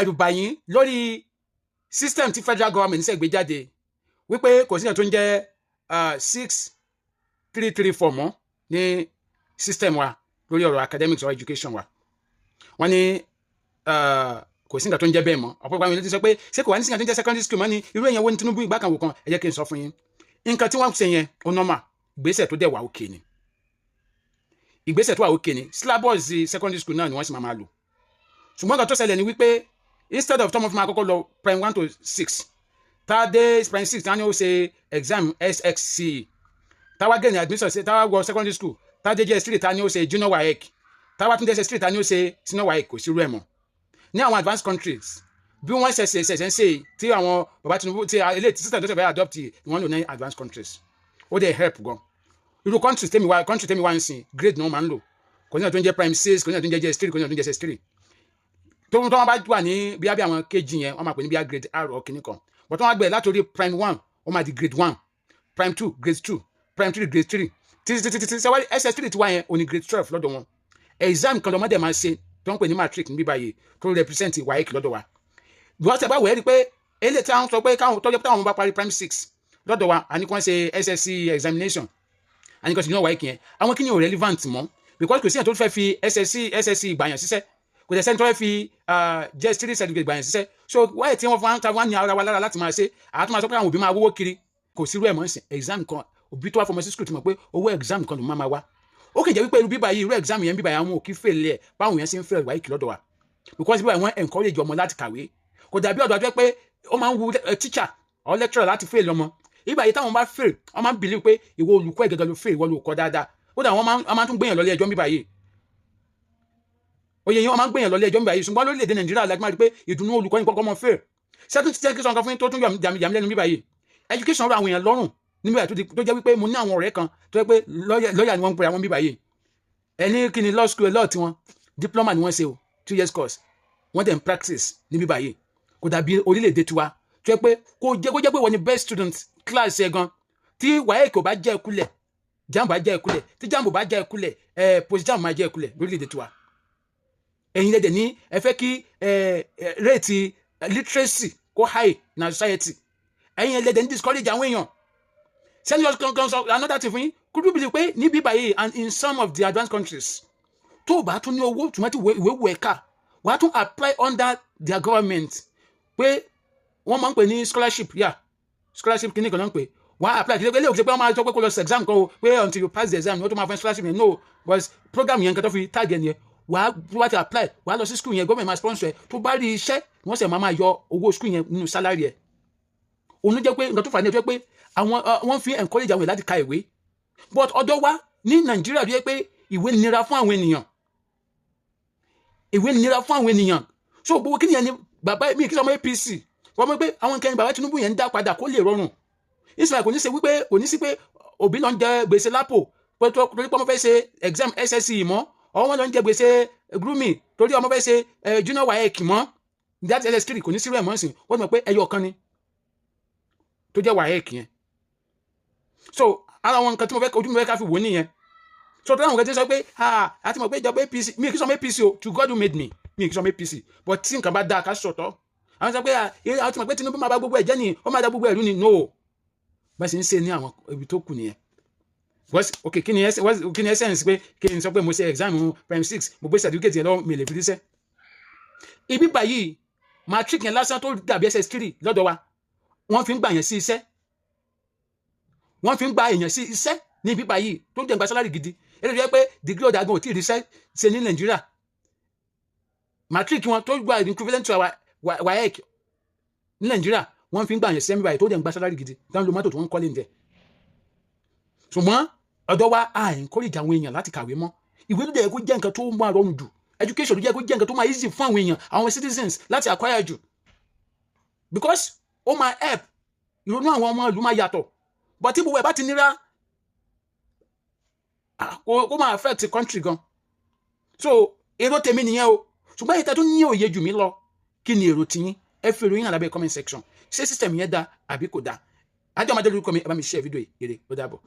ẹ̀rù bà yín lórí system tí federal government ṣe gbé jáde, wípé kò sí ìyẹn tó ń jẹ́ 6-3-3-4 mọ́ ní system wa lórí ọ̀rọ̀ academics or education wa. Wọ́n ní kò sí nǹkan tó ń jẹ́ bẹ́ẹ̀ mọ́. Ọ̀pọ̀lọpọ̀ àwọn ènìyàn ti sọ pé ṣé kò wá ní sí nǹkan tó ń jẹ́ secondary school mọ́ ni? Irú èèyàn wo ní Tinubu ìgbà kan wò kan? Ẹ jẹ́ kí n sọ fún yín, nǹkan tí wọ́n ṣe yẹn, ó normal. Ìgbésẹ̀ tó dẹ̀ wà òkè ni, ìgbésẹ̀ tó wà òkè ni. Syllabus secondary school náà ni wọ́n sì máa lò, ṣùgbọ́n nǹkan tó ṣẹlẹ̀ ni wípé instead of tọ́mọ fún ma kọ́kọ́ lọ prime one to six, tá a dé prime six, tá a ní ó ṣe exam SSCE, tá a wá gain admission, tá a wá wọ secondary school, tá a dé JS3, tá a ní ó ṣe junior WAEC, tá a wá tún dé SS3, tá a ní ó ṣe senior WAEC, kò sí irú ẹ̀ mọ́ ní àwọn advanced countries. Bí wọ́n ṣẹ̀ṣẹ̀ ṣẹ̀ṣẹ̀ ń ṣe tí àwọn bàbá Tinubu tí eléyìí system tó ṣe fẹ́ adopt ni wọ́n lò ní advanced countries, ó dẹ̀ help gan. Irú country tèmi wá ń sìn, grade ni wọ́n máa ń lò. Kò ní ọ̀tún tó ń jẹ́ prime six, kò ní ọ̀tún tó ń jẹ́ JS3, kò ní ọ̀tún tó ń jẹ́ SS3. Tó wọ́n bá wà ní bíi àwọn kg yẹn, wọ́n máa pè ní bíi grade R or kìíní kan, but wọ́n á gbẹ̀ látòrí prime one, wọ́n máa di grade one, prime two, grade two, prime three, grade three, títí títí títí sẹ́wárí SS3 tí wá yẹn ò ní grade 12 lọ́dọ̀ wọn. Exam kan lọ́mọdé máa ṣe tó ń pè ní matric níbí báyìí, tó represent WAEC lọ́dọ̀ wa. Wọ́n ṣe bá wẹ̀ ẹ́ rí pé eléyìí tí wọ́n sọ pé káwọn tọ́jú táwọn bá parí prime six lọ́dọ̀ wa, àní kí wọ́n ṣe SSC examination, àní kí wọ́n ṣe junior WAEC yẹn, àwọn kí ni ò relevant mọ́, because kò sí ẹ̀ tó fẹ́ fi SSC gbàyàn síṣẹ́, kò sẹ́ni tó fẹ́ fi JS3 certificate gbàyàn síṣẹ́. So wáyé tí wọ́n fún wa wọ́n ní ara wa lára láti máa ṣe àti máa sọ pé àwọn òbí máa wówó kiri, kò sí irú ẹ̀ mọ́ sí. Exam kan, òbí tó wá fọmọ sí school ti mọ̀ pé owó exam kan ló máa wá. Ó kì í jẹ́ wípé irú bíbá yìí, irú exam yẹn bíbá yìí, àwọn òkì fail ẹ̀ báwọn yẹn ṣe ń fail WAEC lọ́dọ̀ wa, because bíbá yìí, wọ́n encourage ọmọ láti kàwé. Kò dàbí ọ̀dọ̀ àjọ pé ó máa ń wu teacher or lecturer láti fail ọmọ. Ìgbà yìí, táwọn bá fail, wọ́n máa ń believe pé ìwọ olùkọ́ ẹ̀ gẹ́gẹ́ ló fail, ìwọ olùkọ́ dáadáa. Ó dà, wọ́n máa tún gbéyàn lọ ilé ẹjọ́ bíbá yìí. Oyè yẹn, wọ́n máa ń gbéyàn lọ ilé ẹjọ́ bíbá yìí. Ṣùgbọ́n lórílẹ̀‐èdè Nàìjíríà la máa rí pé ìdùnnú olùkọ́ yìí kọ́kọ́ mọ́ fail. Sẹ́tún ti jẹ́ kí sọ nǹkan fún yín tó tún yà mí lẹ́nu bíbá yìí? Education rọ àwọn èèyàn lọ́rùn nígbà tó jẹ́ wípé mo ní àwọn ọ̀rẹ́ kan tó jẹ́ pé lọ́ọ̀yà ni wọ́n ń pè àwọn bíbá yìí. Ẹni kí ni law school law tiwọn, diploma ni wọ́n ṣe o, 2 years course. Wọ́n dẹ̀ ń practice ní bíbá yìí. Kò dàbí orílẹ̀-èdè tiwa tó jẹ́ pé kó jẹ́ pé wọ́n ni best student class ẹ̀ gan, tí WAEC ò bá jẹ́ ẹkulẹ̀, JAMB bá jẹ́ ẹkulẹ̀, tí JAMB bá jẹ́ ẹkulẹ̀, ẹ̀ post JAMB máa jẹ́ ẹkulẹ̀ lórílẹ̀-èdè tiwa. Ẹ̀yin lẹ́dẹ̀ ní ẹ fẹ́ kí rate literacy kó high na society, ẹ̀yin lẹ́dẹ̀ ní discourage àwọn èèyàn. Sẹ́ni kan sọ another thing fún yín. Could you believe pé níbí báyìí and in some of the advanced countries, tó o bá tún ní owó tùmọ̀ tí ìwé wù ẹ̀ ká, wàá tún apply under their government pé wọ́n máa ń pè ní scholarship, yeah, scholarship kìíní kan náà ń pè. Wàá apply. Kìí ṣe pé ilé òkè pé wọ́n máa sọ pé kó lọ sí exam kan o, pé until you pass the exam ni wọ́n tó máa fẹ́ scholarship yẹn. No, but program yẹn, nǹkan tó fi tag ẹ̀ nìyẹn. Wàá wá ti apply, wàá lọ sí school yẹn, government máa sponsor ẹ. Tó bá rí iṣẹ́, wọ́n sì máa yọ owó school yẹn nínú salary ẹ̀. Òun ló jẹ́ pé nǹkan tó fà ní ẹjọ́ pé àwọn wọ́n fi encourage àwọn èèyàn láti ka ìwé. But ọ̀dọ̀ wa ní Nàìjíríà, tó yẹ pé ìwé nira fún àwọn ènìyàn, ìwé nira fún àwọn ènìyàn. So gbogbo kí nìyẹn ni bàbá mi kí sọmọ APC wọ́n mọ̀ pé àwọn nǹkan bàbá Tinubu yẹn ń dá padà kó lè rọrùn. Israel kò ní ṣe wípé kò ní sí pé òbí lọ ń jẹ gbèsè LAPO torí pé ọmọ fẹ́ ṣe exam SSC mọ́, ọmọ wọn lọ ń jẹ gbèsè grooming torí ọmọ fẹ́ ṣe junior WAEC mọ́, that SS3, kò ní sí rẹ̀ mọ́ sí. Wọ́n mọ̀ pé ẹyọ kan ni tó jẹ́ WAEC yẹn. So ara àwọn nǹkan tí mo fẹ́ ojú mi fẹ́ ká fi wò nìyẹn. So tó láwọn nǹkan tí ń sọ pé, ah, àti mọ̀ pé ìjọba APC, mi kì í sọ ọmọ APC o, to God who made me, mi kì í sọ ọmọ APC, but tí nǹkan bá dáa, ká sọ̀tọ̀. Àwọn sọ pé àwọn ti mọ̀ pé Tinubu máa bá gbogbo ẹ̀ jẹ́ ni, ó máa da gbogbo ẹ̀rú ni. No, bá ṣe ń ṣe ní àwọn ibi tó kù nìyẹn. Ok, kí ni essence pé kí n sọ pé mo ṣe exam prime six, mo gbé certificate yẹn lọ́wọ́, mi lè fi ríṣẹ́? Ibi báyìí, matric yẹn lásán tó dàbí SS3 lọ́dọ̀ wa, wọ́n fi ń gbà yẹn sí iṣẹ́, wọ́n fi ń gba èèyàn sí iṣẹ́ ní ibi báyìí, tó ń jẹ́ gba salary gidi. Eléyìí jẹ́ pé degree ọ̀dà gan ò tí ì ríṣẹ́ ṣe ní Nàìjíríà, matric wọn tó gba equivalent to our WAEC ní Nàìjíríà, wọ́n fi ń gbà yẹn sí ẹ̀mí báyìí, tó jẹ́ gba salary gidi, tó ń lo mọ́tò, tó ń kọ́lé ń jẹ. Ṣùgbọ́n ọ̀dọ̀ wa, a encourage àwọn èèyàn láti kàwé mọ́. Ìwé ló dẹ̀ kó jẹ́ nǹkan tó máa rọrùn jù, education ló jẹ́ kó jẹ́ nǹkan tó máa easy fún àwọn èèyàn, àwọn citizens láti acquire jù, because ó máa help ìrònú àwọn ọmọ ìlú máa yàtọ̀. But tí gbogbo ẹ̀ bá ti nira, kó máa affect the country gan. So èrò tèmi nìyẹn o. Ṣùgbọ́n èyí tẹ́ tún ní òye jù mí lọ, kí ni èrò tiyín? Ẹ fi èrò yín hàn lábẹ́ comment section. Ṣé system yẹn dáa àbí kò dáa? Àjọ ọmọdé lórúkọ mi. Ẹ bá mi share fídíò yìí. Èrè ó dàbọ̀.